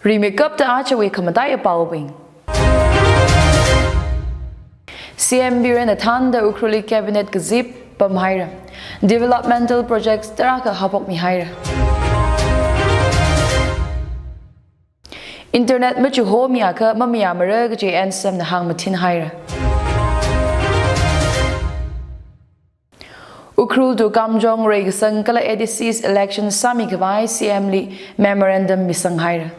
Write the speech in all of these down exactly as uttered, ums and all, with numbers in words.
Rimeikapta ajawui khamataiya paobing. C M Biren Athanda Ukhrulli cabinet kazip pamhaira. Developmental projects tarākha haophokmihaira. Internet machihomiakha mamayāmara kaji N S M na hāngmathinhaira. Ukhrul to Kamjong reikasang kala A D Cs election sāmikhavai C M li memorandum misanghaira.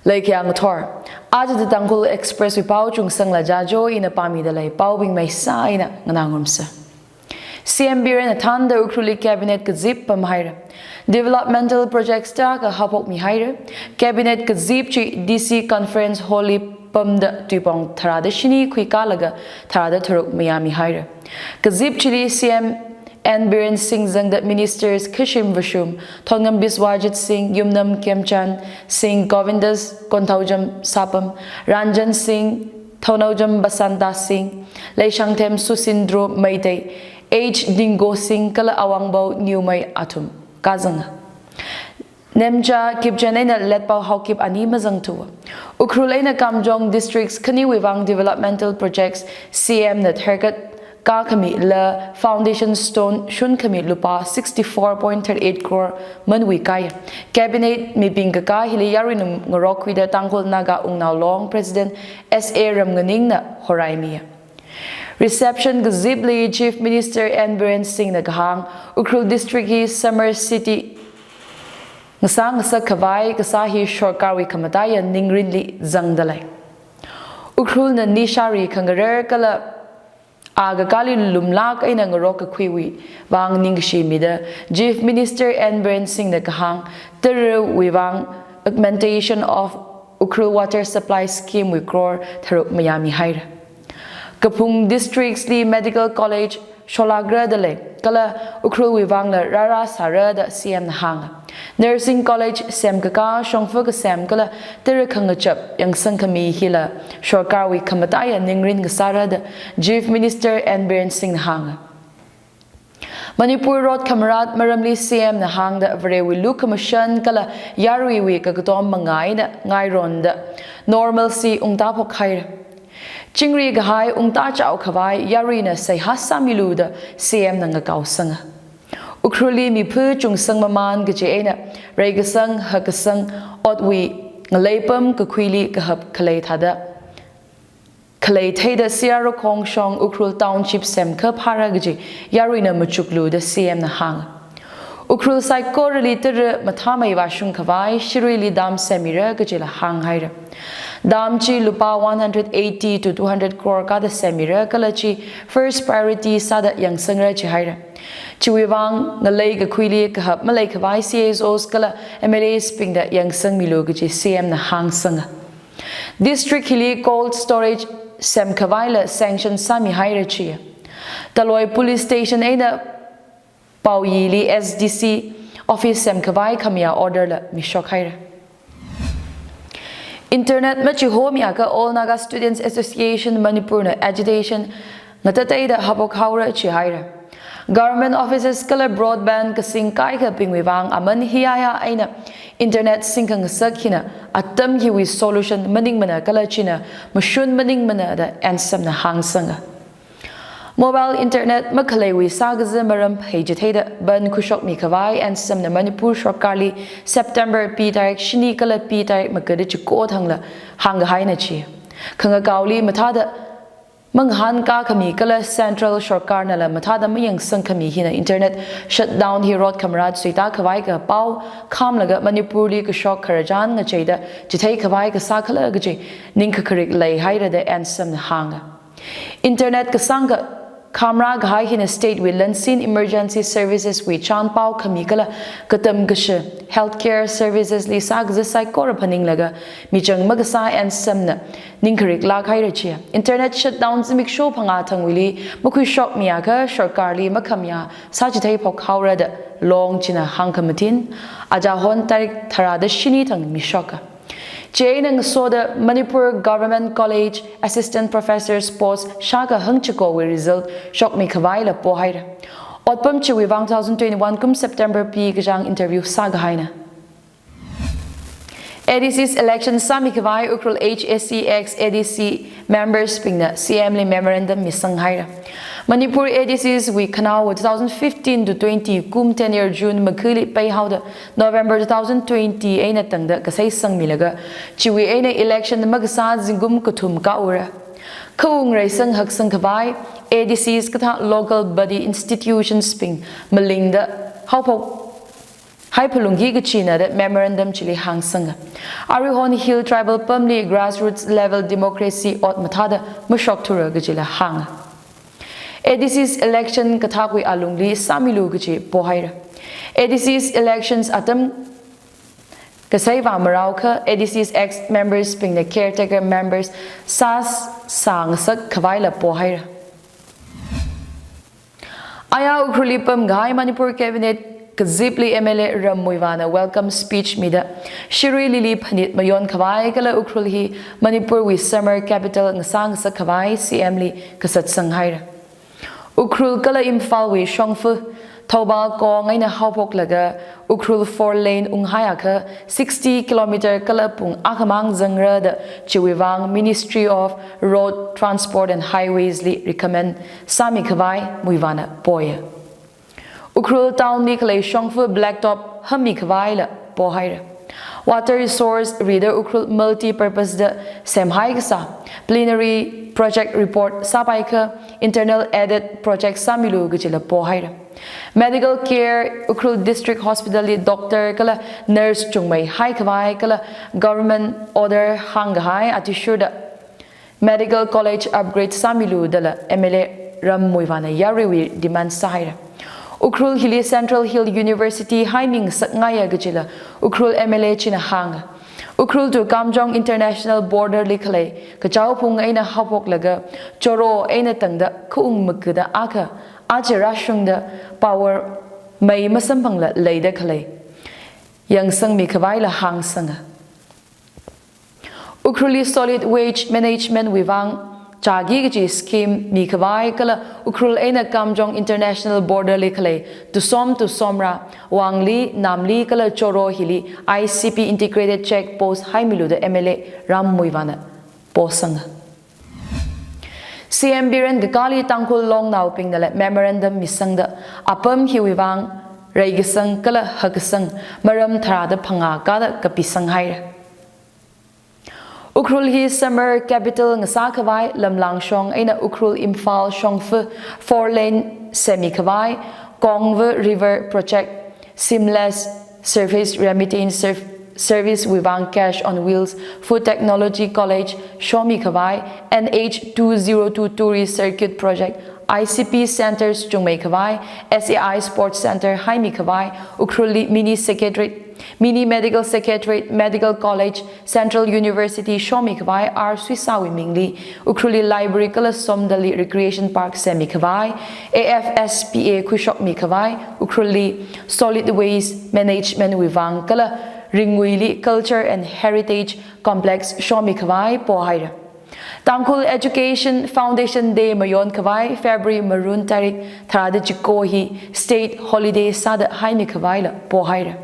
Laikhayā ngathor. Aja The Tangkhul Express wui pao chungsangla Jajo ina pāmida lei, paobing maisa ina nganā ngarumsa. C M Biren Athanda Ukhrulli cabinet kazip pamhaira. Developmental projects tarākha haophokmihaira. Cabinet kazip chi D C Conference Hall li pamda tuipong tharāda shini khuikalaga tharāda tharuk mayāmihaira. Kazip chili C M N Biren Singh zangda ministers Khashim Vashum, Thongam Biswajit Singh, Yumnam Khemchand Singh, Govindas Konthoujam Sapam, Ranjan Singh, Thounaojam Basanta Singh, Leishangthem Susindro Meitei, H Dingo Singh kala Awangbow Newmai athum kazanga. Nemcha Kipgen eina Letpao Haokip ani mazangthuwa. Ukhrul eina Kamjong districts khaniwui vang developmental projects C M na tharkat kakhamila foundation stone shunkhami lupā sixty-four point thirty-eight crore manwui kaya. Cabinet mibing kakā hili yaruina ngarokkhuida Tangkhul Naga Wungnao Long President S A Ramnganingna horaimiya. Reception kazipli Chief Minister N Biren Singh na kahāng, Ukhrul District hi summer city ngasā ngasakkhavai kasā hi sorkarwui khamataiya ningrinli zangda lei. Ukhrulna nishari khangarar kala akakāli lumlāk eina ngarok kakhuiwui vang ningkashi mida Chief Minister N Biren Singh na kahāng, tarāwui vang augmentation of Ukhrul Water Supply Scheme wui crore tharuk mayāmihaira. Kaphung districts li medical college sholākra da lei, kala Ukhrulwui vangla rārāsāra da C M na hānga. Nursing college semkakā, shongfa kasem kala tarā khangachap yangsangkhami hila sorkarwui khamataiya ningrin kasāra da Chief Minister N Biren Singh na hānga. Manipur rot khamarat maramli C M na hāngda Varewui lukhamashan kala yaruiwui kakatom mangā eina ngaironda normalcy ungtāphokhaira. Chingri kahai ungtāchaokhavai yaruina seihā sāmilu da C M na ngakaosanga. Ukhrulli miphu chungsang mamān kaji eina reikasang, hakkasang, otwui ngaleipam kakhuili kahap khalei thāda khalei theida Siyaro Khongshong Ukhrul Township semkhaphāra kaji yaruina machuklu da C M na hānga. Ukhrul saikorali tara mathāmei vāshungkhavai Shiruili dam semmira kajila hānghaira. Dam chi lupā one hundred eighty to two hundred crore kada semmira kala chi first priority sāda yangsangra jihaira. Chiwui vang ngalei kakhuili kahap maleikhavai C S Os kala M L As bingda yangsangmilu kaji C M na hāngsanga. District hili cold storage semkhavaila sanction sāmihaira chiya. Taloi Police Station eina Paoyili S D C office semkhavai khamayā order la mishokhaira. Internet machihomiakha All Naga Students Association Manipur na agitation ngatateida haophokhaora jihaira. Government offices kala broadband kasing kaikhabingwui vang aman hiyāya eina internet singkhangasak hina atam hiwui solution maningmana kala china mashun maningmana da N S M na hāngsanga. Mobile internet makhaleiwui sākaza maram pheichitheida ban khuishokmikhavai N S M na Manipur sorkarli September pi tarik shini kala pi tarik makada chiko thangla hāngkahaina chi. Khangakaoli mathāda mangahānkā khami kala central sorkarnala mathāda mayangsang khami hina internet shutdown hi rot khamarat suitākhavai kaji pao khamlaga Manipurli kashok khararchan ngacheida chitheikhavai kasā khala kaji ningkakharik leihaira da N S M na hānga. Internet kasāngkha khamrā kahai hina state wui lansin emergency services wui chānpao khami kala katam kashi healthcare services li sākaza saikora phaninglaga michang makasā N S M na ningkharik lākhaira chiya. Internet shutdown zimiksho phangā thangwuili makhuishokmiakha sorkarli makhamayā sāchitheiphokhaora da Long china hāngkhamathin, aja hon tarik tharāda shini thang mishoka. Chieina ngasoda Manipur Government College Assistant Professor's Post shākahāng chikowui result shokmi khavaila pohaira. Otpam chiwui vang two thousand twenty-one kum September pi kachāng interview sākahaina. A D C's election sāmi khavai Ukhrul H A C ex A D C members bingna C M li memorandum misanghaira. Manipur A D C's wui khanaowa two thousand fifteen to twenty kum tenure June makhali peihaoda November two thousand twenty eina tangda kasai sangmilaga, chiwui eina election makasā zingkum kathum kaura. Khaung reisang haksang khavai A D C's kathā local body institutions bing malingda haophok haiphalungki kachina da memorandum chili hāngsanga. Arihon Hill Tribal pamli grassroots level democracy ot mathāda mashokthura kachila hānga. A D C's election kathākwui alungli sāmilu kachi pohaira. A D C's elections atam kasaiva maraokha A D C's ex members bingna caretaker members sāsāngasak khavaila pohaira. Aya Ukhrulli pamkahai Manipur Cabinet kazipli M L A Ram Muivahna welcome speech mida, Shirui Lily phanit mayon khavai kala Ukhrul hi Manipurwui summer capital ngasāngasak khavai C M li kasatsanghaira. Ukhrul kala Imphalwui shongfa Thoubal kong eina haophoklaga Ukhrul four lane unghaiakha sixty kilometer kala pung akhamang zangra da chiwui vang Ministry of Road Transport and Highways li recommend sāmi khavai Muivahna poya. Ukhrul town li khalei shongfa blacktop hammi khavaila pohaira. Water resource rida Ukhrul multi-purpose da semhai kasā plenary project report sāpaikha internal aided project sāmilu kachila pohaira. Medical care Ukhrul District Hospital li doctor kala nurse chungmeihai khavai kala government order hāngkahai athishurda medical college upgrade sāmilu dala M L A Ram Muivahna yaruiwui demand sāhaira. Ukhrul hili Central Hill University haiming sakngaiya kachila Ukhrul M L A china hānga. Ukhrul to Kamjong International Border li khalei kachao phung eina haophoklaga Choro eina tangda khaung makada akha aja rāshungda power mei masamphangla leida khalei yangsangmi khavaila hāngsanga. Ukhrulli solid waste management wui vang chagi kachi scheme mikhavai kala Ukhrul eina Kamjong International Border li khalei Tusom Tusomra, Wangli, Namli kala Choro hili I C P integrated check post haimilu da M L A Ram Muivahna posanga. C M Biren kakāli Tangkhul longnaobingnala memorandum misangda apam hiwui vang reikasang kala hakkasang maram tharāda phangā kada kapisanghaira. Ukhrul hi summer capital ngasā khavai Lamlang shong eina Ukhrul Imphal shongfa four lane semi khavai Kongva River Project, seamless surface remittance serv- service wui vang Cash on Wheels, Food Technology College shomi khavai, N H two zero two Tourist Circuit Project, I C P centers chungmei khavai, S A I Sports Center haimi khavai, Ukhrulli mini secretariat, mini medical secretariat, medical college, Central University shomi khavai R Suisawui mingli, Ukhrulli library kala Somdalli recreation park semi khavai, A F S P A khuishokmi khavai, Ukhrulli solid waste management wui vang kala Ringuili culture and heritage complex shomi khavai pohaira. Tangkhul Education Foundation Day mayon khavai February marun tarik tharāda chiko hi state holiday sāda haimi khavaila pohaira.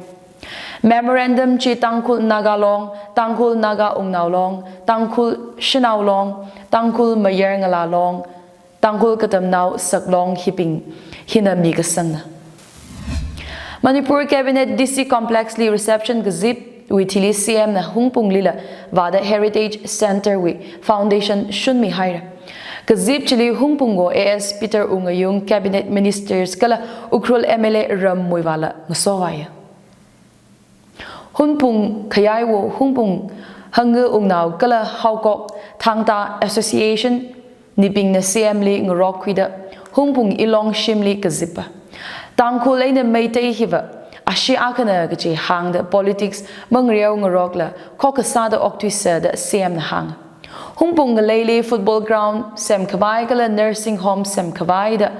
Memorandum chi Tangkhul Naga Long, Tangkhul Naga Ungnao Long, Tangkhul Shanao Long, Tangkhul Mayar Ngala Long, Tangkhul Katamnao Saklong hibing hina mikasangna. Manipur Cabinet D C Complex li reception kazipwui thili C M na Hungpunglila vāda Heritage Center wui foundation shunmihaira. Kazip chili Hungpung wo A S Peter Ungayung, Cabinet Ministers kala Ukhrul M L A Ram Muivahla ngasovāya. Hungpung Khayaiwo, Hungpung Hangga Ungnao kala Haokok Thangta Association nibingna C M li ngarokkhuida Hungpung Ilong shimli kazipa. Tangkhul eina Meitei hiva ashee akhana kachi hāngda politics mangreo ngarokla khokkha sāda okthuisa da C M na hānga. Hungpung ngaleili football ground semkhavai kala nursing home semkhavai da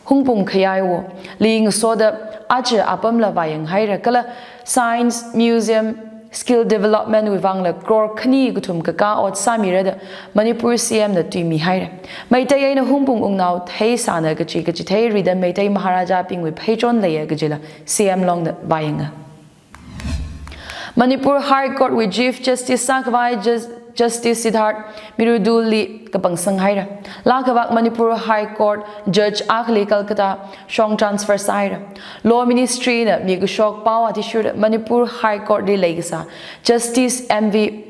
Hungpung Khayaiwoli ngasoda aja apamla vāyanghaira kala science museum skill development wui vangla crore khani kathum kakā ot sāmira da Manipur C M na tuimihaira. Meitei eina Hungpung Wungnao theisāna kachi kachithei rida Meitei Maharaja bingwui pheichon leiya kajila C M Long na vāyanga. Manipur High Court wui Chief Justice sākhavai Jus-, Justice Sidharth Mirudul li kapangsang haira. Laa kavak Manipur High Court Judge akhali Kolkata shong transfer sāhaira. Law Ministry na mikashok pao athishurda Manipur High Court li leikasā Justice M V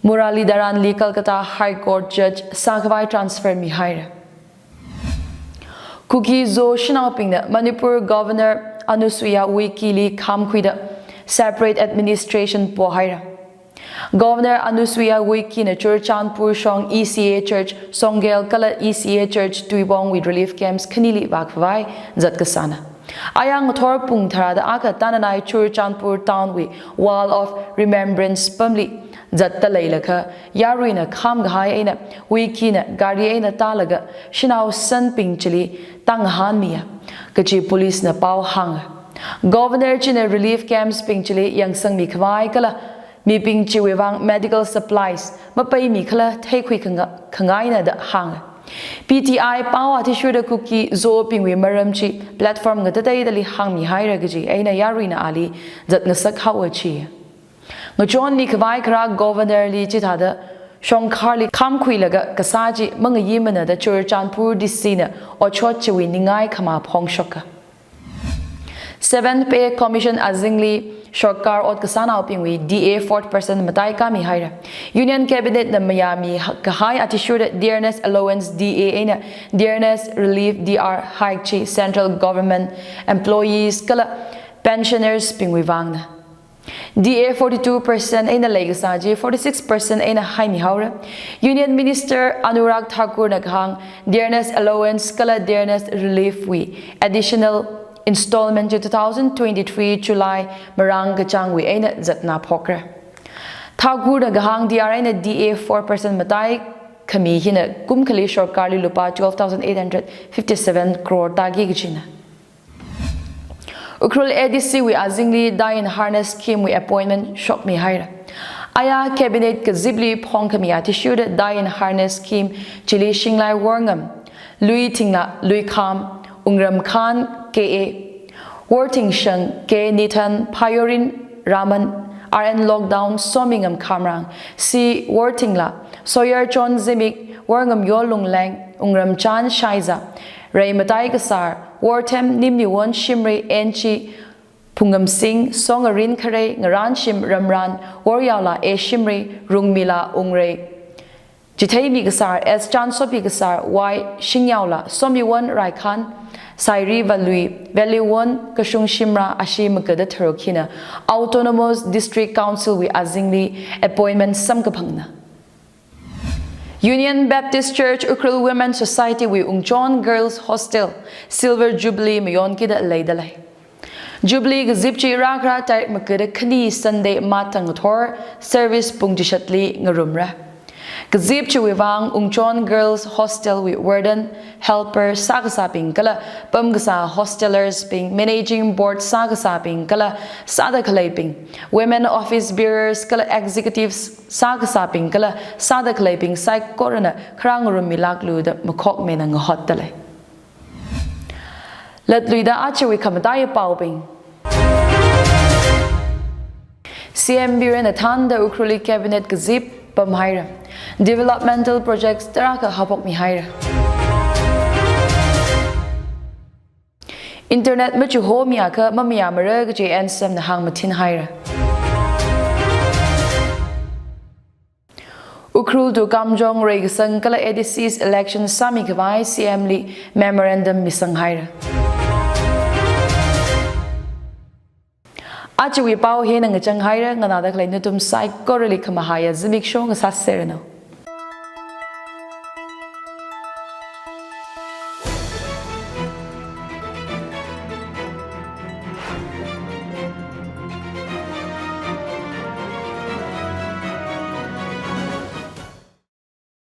Muralidharan li Kolkata High Court Judge sākhavai transfer mihaira. Kuki-Zo shanaobingna Manipur Governor Anusuiya Uikey li khamkhuida separate administration pohaira. Governor Anusuiya Uikey na Churachandpur shong E C A Church Songkhel kala E C A Church Tuibong wui relief camps khanili vākhavai zatkasāna. Aya ngathor pung tharāda akha Tananai Churachandpur town wui Wall of Remembrance pamli zatta leilakha, yaruina khamkahai eina Uikey na gari eina tālaga shanao sanbing chili tāngahānmiya kachi police na pao hānga. Governor china relief camps bing chili yangsangmikhavai kala mibing chiwui vang medical supplies mapeimikhala theikhui khanga-, khangaina da hānga. P T I pao athishurda Kuki-Zo bingwui maram chi platform ngatateidali hāngmihaira kaji eina yaruina ali zatngasak haowa chi. Ngachonmikhavai kharā Governor li chithāda shongkharli khamkhuilaga kasā chi mangayimana da Churachandpur D C na otshot chiwui ningai khamā phongshoka. Seventh Pay Commission azingli sorkar ot kasānaobingwui D A forty percent mataikāmihaira. Union Cabinet na mayāmi ha-, kahai athishurda dearness allowance D A eina dearness relief D R hike chi Central Government employees kala pensioners bingwui vangna. D A forty-two percent eina leikasā chi forty-six percent eina haimihaora. Union Minister Anurag Thakur na kahāng, dearness allowance kala dearness relief wui additional installment chi two thousand twenty-three July marāng kachāngwui eina zatna phokra. Thakur na kahāng, D R eina D A four percent mataikhami hina kum akhali sorkarli lupā twelve thousand eight hundred fifty-seven crore tāki kajina. Ukhrul A D C wui azingli die in harness scheme wui appointment shokmihaira. Aya Cabinet kazipli phongkhami athishurda die in harness scheme chili Shinglai Worngam, Luithingla Luikham, Wungramkhan K A, Worthingshang K Nithan, Phayorin Raman, R N Lockdown Somingam Khamrang, C Worthingla, Sawyer John Zimik, Worngam Yolungleng, Wungramchan Shaiza, Reimatai Kasar, Worthem Nimniwon Shimrei, N G Phungam Singh, Songarin Kharei, Ngaranshim Ramran, Woryaola A Shimrei, Rungmila Ungrei, Chitheimi Kasar, S Chansopi Kasar, Y Shingyaola, Somiwon Raikhan, Sairi Valui, Valley Won Kashung Shimra, ashi magada tharuk hina Autonomous District Council wui azingli appointment samkaphangna. Union Baptist Church Ukhrul Women Society wui Ungchon Girls Hostel Silver Jubilee mayonkida leidalei. Jubilee kazip chi rākhara tarik magada khani Sunday March thang ngathor service pung chishatli ngarumra. Kazip chiwui vang Ungchon Girls Hostel wui warden, helper sākasābing kala pamkasā hostelers bing, managing board sākasābing kala sāda khaleibing, women office bearers kala executives sākasābing kala sāda khaleibing saikorana kharā ngarummilāklu da makhokmena ngahotdalei. Latluida achiwui khamataiya paobing. C M Biren na thānda Ukhrulli Cabinet kazip pamhaira. Developmental projects tarākha haophokmihaira. Internet machihomiakha mamayāmara kaji N S M na hāngmathinhaira. Ukhrul to Kamjong reikasang kala A D Cs election sāmikhavai C M li memorandum misanghaira. Achiwui pao hina ngachanghaira, nganāda khalei nathum saikorali khamahaiya zimiksho ngasāseranu.